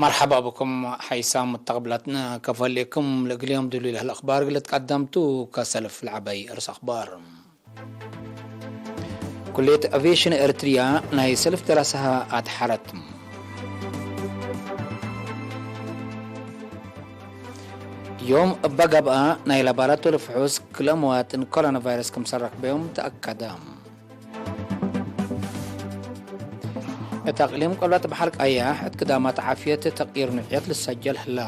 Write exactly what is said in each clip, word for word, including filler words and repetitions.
መርሐባ ብኩም ሐይሳም ተቅብላትነ ከፈሌኩም። ለእግል ዮም ድሉ ለህለ አኽባር እግል ትቀደምቱ ከሰልፍ ለዐበይ እርስ አኽባር። ኩልየት አቪዬሽን ኤረትርያ ናይ ሰልፍ ደራሰሃ አድሐረት። ዮም እበ ገብአ፣ ናይ ላባራቶሪ ፍሑስ ክልኤ መዋጥን ኮሮና ቫይረስ ክምሰል ረክበዮም ተአከደ። እት አቅሊም ቅብለት በሐር ቀያሕ እት ግዳማት ዓፍየት ተቅይር ንውዕየት ልሰጀል ህለ።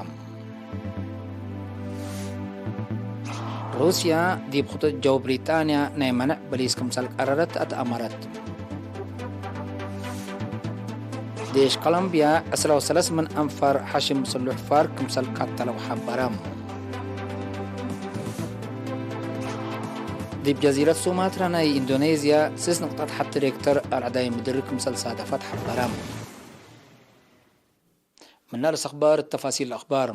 ሩስያ ዲብ ክጡጥ ጀው ብሪጣንያ ናይ መነዕ በሊስ ክምሰል ቀረረት አትአመረት። ዴሽ ኮሎምብያ ዕስራ ወሰለስ ምን አንፋር ሐሽም ስሉሕ ፋር ክምሰል ቀተለው ሐበረ። ዲብ ጀዚረት ሱማትራ ናይ ኢንዶኔዝያ ስስ ንቅጠት ሐቲ ሬክተር አልዐዳይ ምድር ክምሰል ሳደፈት ሐበረ። ምነ ርእስ አኽባር ተፋሲል አኽባር።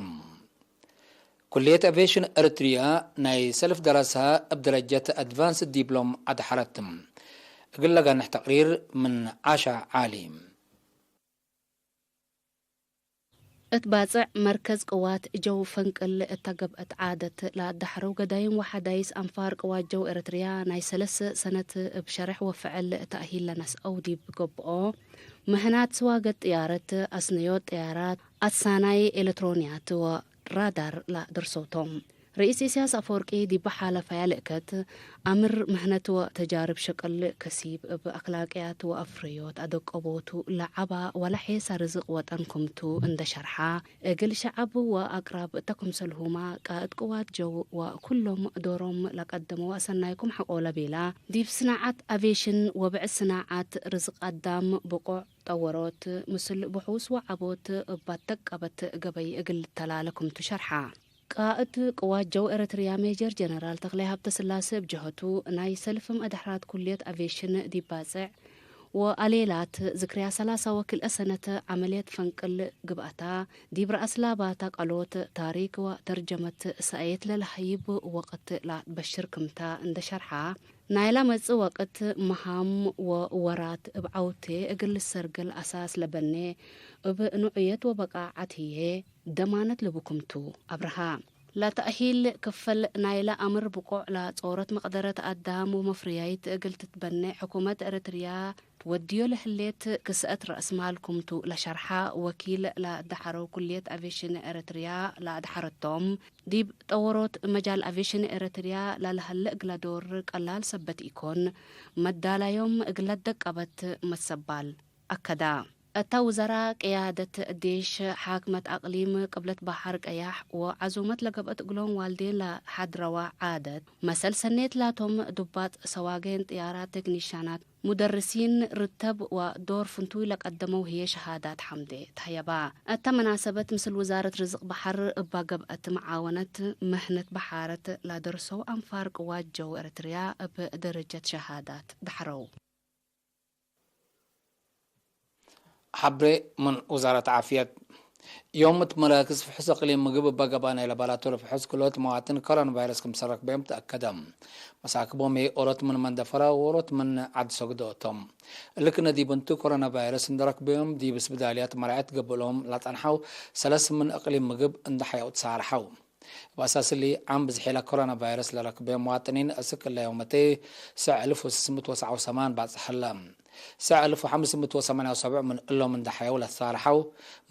ኩልየት አቪዬሽን ኤረትርያ ናይ ሰልፍ ደራሰሃ እብ ደረጀት አድቫንስድ ዲፕሎም አድሐረት። እግል ለጋንሕ ተቅሪር ምን ዓሻ ዓሊ። እት ባጽዕ መርከዝ ቅዋት ጀው ፈንቅል እተ ገብአት ዓደት ለአዳሐረው ገዳይም ወሐዳይስ አንፋር ቅዋት ጀው ኤረትርያ ናይ ሰለስ ሰነት እብ ሸርሕ ወፍዕል ተእሂል ለነስአው ዲብ ገብኦ፣ ምህናት ስዋገት ጥያረት፣ አስነዮት ጥያራት፣ አትሳናይ ኤለትሮንያት ወራዳር ለአደርሰው ቶም። ርኢስ ኢሳያስ አፈወርቂ ዲብ ሓለፈያ ልእከት አምር ምህነት ወተጃርብ ሸቅል ከሲብ እብ አክላቅያት ወአፍርዮት አደቀቦቱ ለዐባ ወለሔሳ ርዝቅ ወጠን ክምቱ እንደ ሸርሓ፣ እግል ሸዐብ ወአቅራብ እተ ክምሰልሁመ ቃእድ ቅዋት ጀው ወኩሎም ዶሮም ለቀደመው አሰናይኩም ሐቆለ ቤላ። ዲብ ስናዐት አቬሽን ወብዕድ ስናዐት ርዝቅ አዳም ብቆዕ ጠወሮት ምስል ብሑስ ወዐቦት እብ አተቀበት ገበይ እግል ልተላለ ክምቱ ሸርሓ። ቃእድ ቅዋት ጀው ኤረትርያ ሜጀር ጀነራል ተክላይ ሀብተስላሴ እብ ጀሀቱ፣ ናይ ሰልፍም አድሕራት ኩልየት አቬሽን ዲብ ባጽዕ ወአሌላት ዝክርያ ሰላሳ ወክልኤ ሰነት ዐመልየት ፈንቅል ግብአታ፣ ዲብ ረአስላባታ ቀሎት ታሪክ ወተርጀመት ሰአየት ለለሀይብ ወቅት ለአትበሽር ክምታ እንደ ሸርሓ፣ ናይላ መጽእ ወቅት መሃም ወወራት እብ ዐውቴ እግል ልሰርገል አሳስ ለበኔ፣ እብ ኑዕየት ወበቃዐት ህዬ ደማነት ለቡ ክምቱ አብርሃ። ለተእሂል ክፈል ናይለ አምር ብቆዕ ለጾረት መቅደረት አዳም ወመፍርያይት እግል ትትበኔ ሕኩመት ኤረትርያ ትወድዮ ለህሌት ክስአት ረአስማል ክምቱ ለሸርሐ ወኪል ለአዳሐረው ኩልየት አቬሽን ኤረትርያ ለአድሐረቶም፣ ዲብ ጠወሮት መጃል አቬሽን ኤረትርያ ለለሀለ እግለ ዶር ቀላል ሰበት ኢኮን፣ መዳላዮም እግለ ደቀበት መትሰባል አከዳ። እተ ውዘራ ቅያደት ዴሽ፣ ሓክመት አቅሊም ቅብለት በሐር ቀያሕ ወዐዙመት ለገብአት እግሎም ዋልዴን ለሐድረዋ ዓደት፣ መሰል ሰኔት ላቶም ዱባጥ ሰዋጌን ጥያራት፣ ቴክኒሻናት፣ ሙደርሲን ርተብ ወዶር ፍንቱይ ለቀደመው ህዬ ሸሃዳት ሐምዴ ተሀየባ። እተ መናሰበት ምስል ውዛረት ርዝቅ በሐር እባ ገብአት መዓወነት ምህነት በሐረት ለደርሰው አንፋር ቅዋት ጀው ኤረትርያ እብ ደረጀት ሸሃዳት ደሐረው። ሐብሬ ምን ውዛረት ዓፍየት። ዮም እት መራክዝ ፍሑስ እቅሊም ምግብ እበ ገብአ ናይ ለባራቶሪ ፍሑስ ክልኦት መዋጥን ኮሮና ቫይረስ ክምሰል ረክበዮም ተአከደ። መሳክቦም ህዬ ኦሮት ምን መንደፈራ ወኦሮት ምን ዐድ ሶግዶ ቶም። እሊ ክነ ዲብ እንቱ ኮሮና ቫይረስ እንደ ረክበዮም ዲብ ስብዳልያት መራዐየት ገብእሎም ለጸንሐው ሰለስ ምን እቅሊም ምግብ እንደ ሐየው ተሳርሐው። እብ አሳስ እሊ፣ ዓም ብዝሕ ለኮሮና ቫይረስ ለረክበ መዋጥኒን እስክ እለ ዮመቴ ሰዕ እልፍ ወስስ ምእት ወሰብዓ ወሰማን ባጽሕ ህለ። ሰዕ እልፍ ወሐምስ ምእት ወሰማንያ ወሰብዕ ምን እሎም እንደ ሐየው ለትሳርሐው፣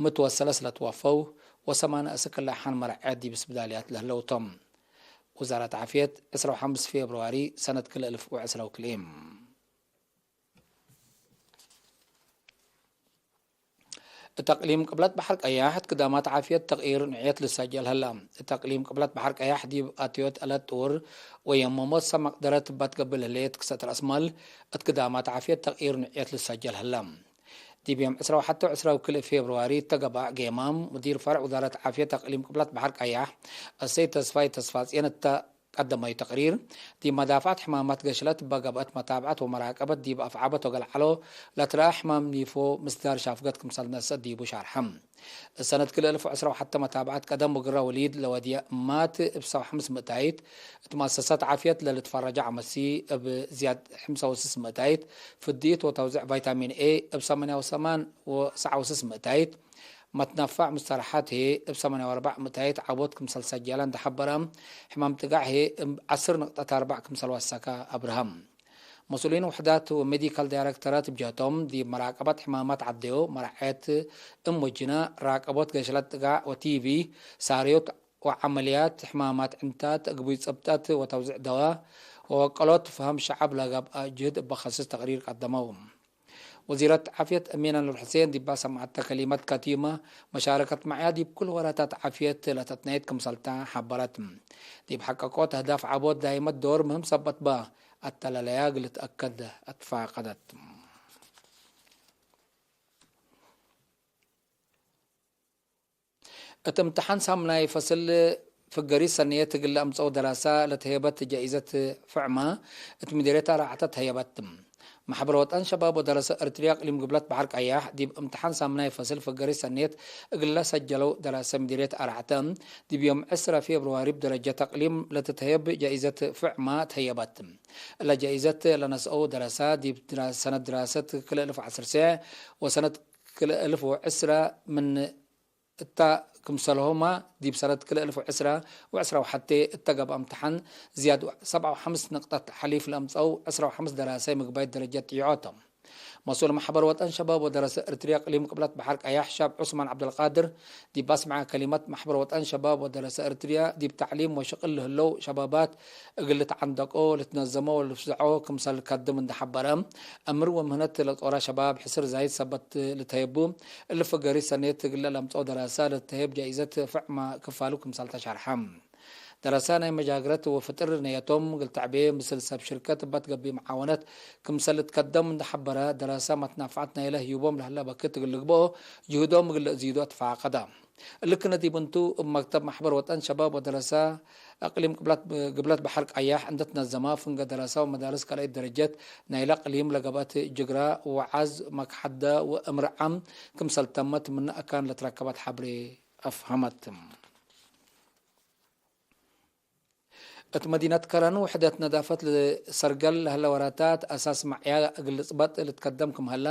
ምእት ወሰለስ ለትወፈው፣ ወሰማንያ እስክ እለ ሐን መርዐ ዲብ ስብዳልያት ለህለው ቶም። ውዛረት ዓፍየት፣ ዕስራ ወሐምስ ፌብርዋሪ ሰነት ክልኤ እልፍ ወዕስራ ወክልኤ። እት አቅሊም ቅብለት በሐር ቀያሕ እት ግዳማት ዓፍየት ተቅይር ንዕየት ልሰጀል ህለ። እት አቅሊም ቅብለት በሐር ቀያሕ ዲብ አትዮት ዕለት ጥውር ወየም ሞት ሰብ መቅደረት እባ ትገብእ ለህሌት ክሰት ረአስማል እት ግዳማት ዓፍየት ተቅይር ንዕየት ልሰጀል ህለ። ዲብ ዮም ዕስራ ወሐተ ወዕስራ ወክልኤ ፌብርዋሪ እተ ገብአ ጌማም፣ ሙዲር ፈርዕ ውዛረት ዓፍየት አቅሊም ቅብለት በሐር ቀያሕ፣ እሰይድ ተስፋይ ተስፋጽየን እተ ቀደመዩ ተቅሪር፣ ዲብ መዳፍዐት ሕማማት ገሽለት እበ ገብአት መታብዐት ወመራቀበት ዲብ አፍዓበት ወገልዐሎ ለትረአ ሕማም ኒፎ ምስዳር ሻፍገት ክምሰል ነስአት ዲቡ ሻርሐ። እሰነት ክልኤ እልፍ ወዕስራ ወሐተ መታብዐት ቀደም ወግረ ወሊድ ለወድየ እማት እብ ሰብዓ ሐምስ ምእታይት፣ እት መአሰሳት ዓፍየት ለልትፈረጀ አመሲ እብ ዝያድ ሐምሳ ወስስ ምእታይት፣ ፍድይት ወተውዝዕ ቫይታሚን ኤ እብ ሰማንያ ወሰማን ወሰብዓ ወስስ ምእታይት፣ መትነፋዕ ሙስተራሓት ህዬ እብ ሰማንያ ወአርበዕ ምእታይት ዐቦት ክምሰል ሰጀለ እንዴ ሐበረ፣ ሕማም ጥጋዕ ህዬ እብ ዐስር ንቅጠት አርበዕ ክምሰል ወሰከ አብርሃም። መስኡሊን ውሕዳት ወሜዲካል ዳይረክተራት ብጀቶም፣ ዲብ መራቀበት ሕማማት ዐደዮ፣ መራዐየት እም ወጅነ፣ ራቀቦት ገሸለት ጥጋዕ ወቲቪ፣ ሳርዮት ወዐመልያት፣ ሕማማት ዕንታት፣ እግቡይ ጽብጠት ወተውዝዕ ደዋ፣ ወወቀሎት ፈሀም ሸዐብ ለገብአ ጅህድ እበ ከስስ ተቅሪር ቀደመው። ወዚረት ዓፍየት አሚነ ኑር ሕሴን ዲባ ሰምዐተ ከሊመት ከቲመ፣ መሻረከት መዕያ ዲብ ኩሉ ወራታት ዓፍየት ለተትናየት ክምሰልታ ሐበረት። ዲብ ሐቀቆት አህዳፍ ዐቦት ዳይመት ዶር ምህም ሰበት በ፣ አተለለያ እግል ልትአከድ አትፋቀደት። እት እምተሓን ሳምናይ ፈስል ፍገሪት ሰንየት እግል ለአምጸው ደራሰ ለተህየበት ጃኢዘት ፍዕመ እት ምዲርየት አርዓተ ተህየበት። መሕበር ወጠን ሸባብ ወደረሰ እርትርያ እቅሊም ግብለት በሐር ቀያሕ፣ ዲብ እምተሓን ሳምናይ ፈስል ፍገሪት ሰንየት እግል ለሰጀለው ደራሰ ምዲርየት አርዓተ፣ ዲብ ዮም ዕስረ ፌብርዋሪ ብደረጀት እቅሊም ለትትህየብ ጃኢዘት ፍዕመ ተህየበት። እለ ጃኢዘት ለነስአው ደረሰ፣ ዲብ ድራ-፣ ሰነት ድራሰት ክልኤ እልፍ ወዐስር ሴዕ ወሰነት ክልኤ እልፍ ወዕስረ ምን እተ ክምሰልሆመ፣ ዲብ ሰነት ክልኤ እልፍ ወዕስረ ወዕስረ ወሐቴ እተ ገብአ እምተሓን ዝያድ ሰብዓ ወሐምስ ንቅጠት ሐሊፍ ለአምጸው ዕስረ ወሐምስ ደራሰይ ምግባይት ደረጀት ጥይዖ ቶም። መስኡል መሕበር ወጠን ሸባብ ወደረሰ እርትርየ እቅሊም ቅብለት በሐር ቀያሕ ሻብ ዑስማን ዐብደልቃድር፣ ዲብ አስመዐ ከሊመት፣ መሕበር ወጠን ሸባብ ወደረሰ እርትርየ ዲብ ተዕሊም ወሽቅል ለህለው ሸባባት እግል ልትዐንደቆ፣ ልትነዘሞ ወልፍዘዖ ክምሰል ከድም እንዴ ሐበረ፣ እምር ወምህነት ለጦረ ሸባብ ሕስር ዛይድ ሰበት ልተህየቡ፣ እሊ ፍገሪት ሰኔት እግለ ለአምጸኦ ደራሰ ለትተህየብ ጃኢዘት ፍዕመ ክፋሉ ክምሰል ተሸርሐ። ደራሰ ናይ መጃግረት ወፍጥር ነየቶም እግል ተዕቤ ምስል ሰብ ሽርከት እበ ትገብእ መዓወነት ክምሰል ልትከደም እንዴ ሐበረ፣ ደራሰ መትናፍዐት ናይለ ህዩቦም ለህለ በክት እግል ልግብኦ ጅሁዶም እግል ለአዝይዶ አትፋቀደ። እሊ ክነ ዲብ እንቱ፣ እብ መክተብ መሕበር ወጠን ሸባብ ወደረሰ እቅሊም ቅብለት፣ ግብለት በሐር ቀያሕ እንዴ ትነዘመ፣ ፍንገ ደረሰ ወመዳርስ ካልኣይት ደረጀት ናይለ እቅሊም ለገብአት ጅግረ ወዐዝ መክሐደ ወእምር ዓም ክምሰል ተመት፣ ምነ አካን ለትረከበት ሐብሬ አፍሀመት። እት መዲነት ከረን ውሕደት ነዳፈት ለሰርገል ለህለ ወራታት አሳስ መዕያ እግል ልጽበጥ ልትከደም ክም ሀለ፣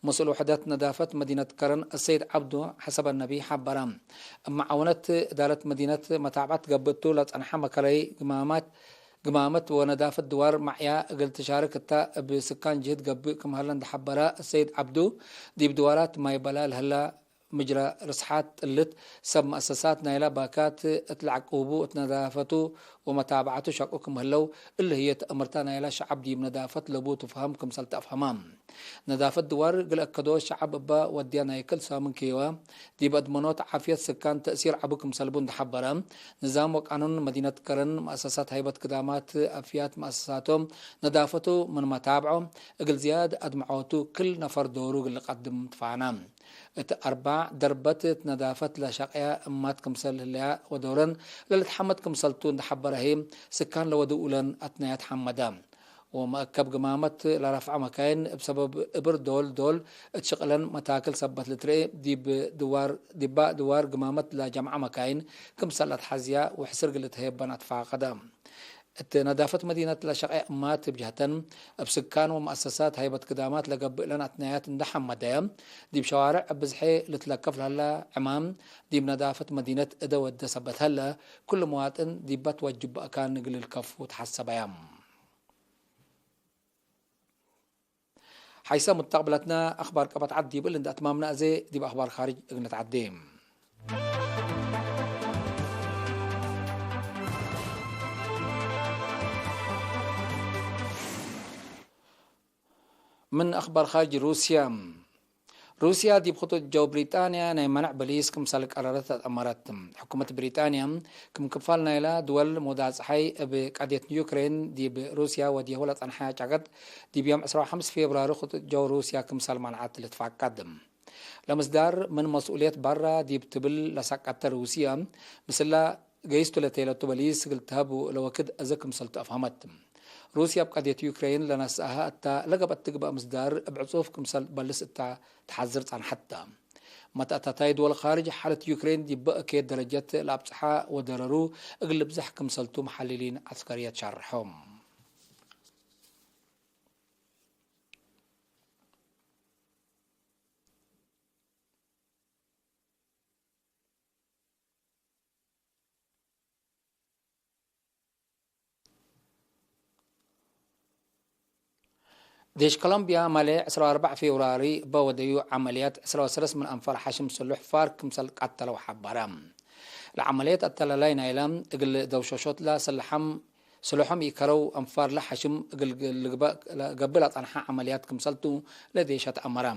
መስኡል ውሕደት ነዳፈት መዲነት ከረን አሰይድ ዐብዱ ሐሰበነቢ ሐበረ። እብ መዓውነት እዳረት መዲነት መታብዐት ገብእቱ ለጸንሐ መከረይ ግማማት፣ ግማመት ወነዳፈት ድዋር መዕያ እግል ትሻርክ እተ እብ ስካን ጅህድ ገብእ ክም ሀለ እንዴ ሐበረ አሰይድ ዐብዱ፣ ዲብ ድዋራት ማይ በላ ለህለ ምጅረ ርስሓት ጥልት፣ ሰብ መአሰሳት ናይላ ባካት እት ለዐቁቡ እት ነዳፈቱ ወመታብዐቱ ሸቁ ክም ህለው፣ እሊ ህዬ ተአምርታ ናይላ ሸዐብ ዲብ ነዳፈት ለቡ ትፍሀም ክምሰል ተአፍሀማ። ነዳፈት ድዋር እግል አከዶ ሸዐብ እበ ወድያ ናይ ክል ሳምን ክየወ፣ ዲብ አድመኖት ዓፍየት ስካን ተእሲር ዐቢ ክምሰል ቡ እንዴ ሐበረ፣ ንዛም ወቃኑን መዲነት ከረን መአሰሳት ሀይበት ክዳማት አፍያት መአሰሳቶም ነዳፈቱ ምን መታብዖ እግል ዝያድ አድምዖቱ ክል ነፈር ዶሩ እግል ልቀድም ትፋነ። እት አርባዕ ደርበት እት ነዳፈት ለሸቅየ እማት ክምሰል ህለያ ወዶረን ለልትሐመድ ክምሰልቱ እንዴ ሐበረ ህይ፣ ስካን ለወድኡ ለን አትናያት ሐመደ። ወመአከብ ግማመት ለረፍዐ መካይን እብ ሰበብ እብር ዶል ዶል እት ሽቅለን መታክል ሰበት ልትርኤ፣ ዲብ ድዋር፣ ዲባ ድዋር ግማመት ለጀምዐ መካይን ክምሰል አትሐዝያ ወሕስር እግል ልትሀየበን አትፋቀደ። እት ነዳፈት መዲነት ለሸቄ እማት እብ ጀህተን፣ እብ ስካን ወመአሰሳት ሀይበት ክዳማት ለገብእ ለን አትናያት እንዴ ሐመደ፣ ዲብ ሸዋርዕ እብ ብዝሐ ልትለከፍ ለህለ ዕማም፣ ዲብ ነዳፈት መዲነት እደ ወደ ሰበት ሀለ፣ ኩሉ መዋጥን ዲበ ትወጅብ አካን እግል ልልከፉ ተሐሰበያ። ሐይሰ ሙተቅብለትነ አክባር ቀበት ዐድ ዲብ እል እንዴ አትማምነ አዜ፣ ዲብ አክባር ካርጅ እግል ንትዐዴ። ምን አክባር ካርጅ ሩስያ። ሩስያ ዲብ ክጡጥ ጀው ብሪጣንያ ናይ መንዕ በሊስ ክምሰል ቀረረት አትአመረት። ሕኩመት ብሪጣንያ፣ ክም ክፋል ናይላ ድወል ሙዳጽሐይ እብ ቀድየት ዩክሬን ዲብ ሩስያ ወድየሁ ለጸንሐ ጨቀጥ፣ ዲብ ዮም ዕስራ ወሐምስ ፌብራሪ ክጡጥ ጀው ሩስያ ክምሰል መንዐት ልትፋቀድ። ለምስዳር ምን መስኡልየት በራ ዲብ ትብል ለሰቀተ ሩስያ፣ ምስላ ገይስቱ ለቴለቱ በሊስ እግል ተሀብ ለወክድ አዜ ክምሰልቱ አፍሀመት። ሩስያ እብ ቀድየት ዩክሬን ለነስአሀ እተ ለገብአት ትግበእ ምስዳር እብ ዕጹፍ ክምሰል በልስ እተ ተሐዝር ጸንሐት ተ። መትአታታይ ድወል ካርጅ ሓለት ዩክሬን ዲበ እኬት ደረጀት ለአብጽሐ ወደረሩ እግል ልብዘሕ ክምሰልቱ መሐልሊን ዐስከርየት ሸርሖም። ዴሽ ኮሎምብያ፣ ማሌ ዕስራ ወአርበዕ ፌብርዋሪ እበ ወደዩ ዐመልያት፣ ዕስራ ወሰለስ ምን አንፋር ሐሽም ስሉሕ ፋርክ ክምሰል ቀተለው ሐበረ። ለዐመልየት አተላላይ ናይለ እግል ደውሸሾት ለስልሐም፣ ስሉሖም ኢከረው አንፋር ለሐሽም እግል ልግበእ ገብእ ለጸንሐ ዐመልያት ክምሰልቱ ለዴሸት አመረ።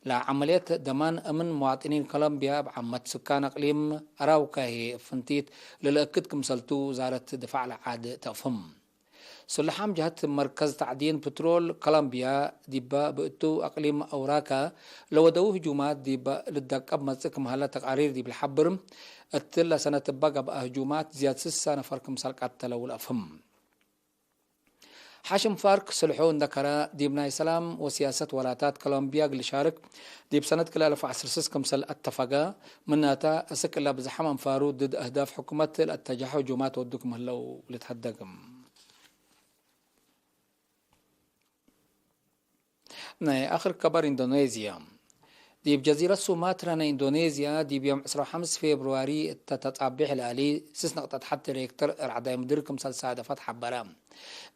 ለዐመልየት ደማን እምን መዋጥኒን ኮሎምብያ እብ ዓመት ስካን አቅሊም አራውካ ህዬ ፍንቲት ለልአክድ ክምሰልቱ ውዛረት ድፋዕ ለዓድ ተአፍህም። ስሉሓም ጀሀት መርከዝ ተዕዲን ፕትሮል ኮሎምብያ ዲበ ብእቱ አቅሊም አውራካ ለወደዉ ህጁማት ዲብ ልደቀብ መጽእ ክም ሀለ ተቃሪር ዲብ ለሐብር፣ እትለ ሰነት እበ ገብአ ህጁማት ዝያድ ስሳ ነፈር ክምሰል ቀተለው ለአፍህም። ሐሽም ፋርክ ስልሑ እንደ ከረ፣ ዲብ ናይ ሰላም ወሲያሰት ወላታት ኮሎምብያ እግል ሻርክ ዲብ ሰነት ክልኤ አልፍ ወዐስር ስስ ክምሰል አተፈገ። ምናተ፣ እስክ እለ ብዝሓም አንፋሩ ድድ አህዳፍ ሕኩመት ለአተጃሐ ህጁማት ወዱ ክም ህለው ልትሀደግ። ናይ አክር ከበር ኢንዶኔዝያ። ዲብ ጀዚረት ሱማትራ ናይ ኢንዶኔዝያ፣ ዲብ ዮም ዕስራ ወሐምስ ፌብርዋሪ እተ ተጻቤሕ ለአሊ ስስ ነቅጠት ሐቲ ሬክተር ራዕዳይ ምድር ክምሰል ሳደፈት ሐበረ።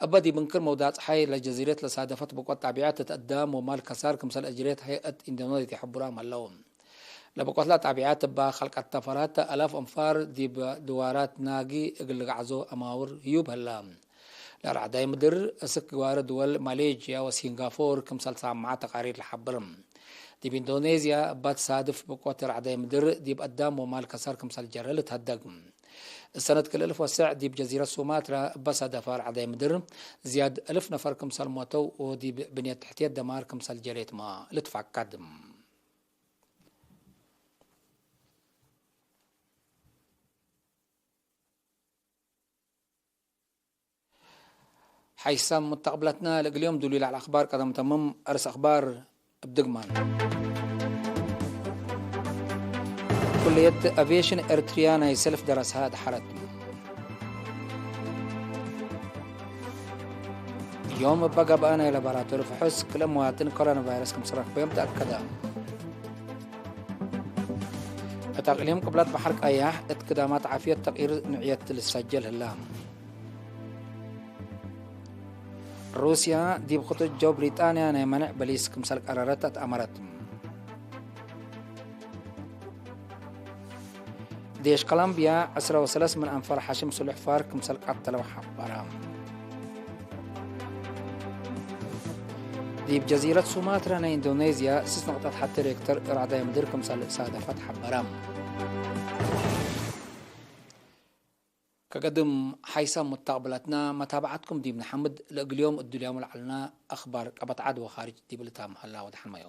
እበ ዲብ እንክር መውዳዕ ጸሓይ ለጀዚረት ለሳደፈት ብቆት ጣቢዐት እት አዳም ወማል ከሳር ክምሰል አጅሬት ሀይአት ኢንዶኔዝያ ሕቡራም ሀለው። ለብቆት ለጣቢዐት እበ ከልቀት ተፈራት አላፍ አንፋር ዲብ ድዋራት ናጊ እግል ልግዓዞ አማውር ህዩብ ሀላ። ለራዕዳይ ምድር፣ እስክ ግዋረ ድወል ማሌዥያ ወሲንጋፎር ክምሰል ሳምዐ ተቃሪር ለሐብር። ዲብ ኢንዶኔዝያ እባ ትሳድፍ ብቆት ራዕዳይ ምድር ዲብ አዳም ወማል ከሳር ክምሰል ጀረ ልትሀደግ። እሰነት ክል እልፍ ወሰዕ ዲብ ጀዚረት ሱማትራ እባ ሳደፈ ራዕዳይ ምድር ዝያድ እልፍ ነፈር ክምሰል ሞተው ወዲብ ብንየት ተሕትየት ደማር ክምሰል ጀሬትመ ልትፋቀድ። ሓይሳም ሙተቅብለትነ ለእግል ዮም ዱሉይ ለዐለ አክባር ቀደም ተምም። አርስ አክባር እብ ድግማን። ኩልየት አቪዬሽን ኤርትርያ ናይ ሰልፍ ደረሰሃ አድሐረት። ዮም እበ ገብአ ናይ ላቦራቶሪ ፍሑስ ክልኤ መዋጥን ኮሮና ቫይረስ ክምሰል ረክበዮም ተአከደ። እት አቅሊም ቅብለት በሐር ቀያሕ እት ክዳማት ዓፍየት ተቅዪር ንዕየት ልትሰጀል ህላ። ሩስያ ዲብ ክጡት ጀው ብሪጣንያ ናይ መኔዕ በሊስ ክምሰል ቀረረት አትአመረት። ዴሽ ኮሎምብያ ዕስራ ወሰለስ ምን አንፋር ሐሽም ስሉሕ ፋር ክምሰል ቀተለው ሐበረ። ዲብ ጀዚረት ሱማትራ ናይ ኢንዶኔዝያ ስስ ነቅጠት ሐቲ ሬክተር ራዕዳይ ምድር ክምሰል ሳደፈት ሐበረ። ከገድም ሓይሳም ሙተቅብለትነ መታብዐትኩም ዲብ ነሐምድ። ለእግል ዮም እዱልያሙ ለዐልነ አክባር ቀበት ዐድ ወካርጅ ዲብ ልታም ሀላ ወደሐን ማዮ።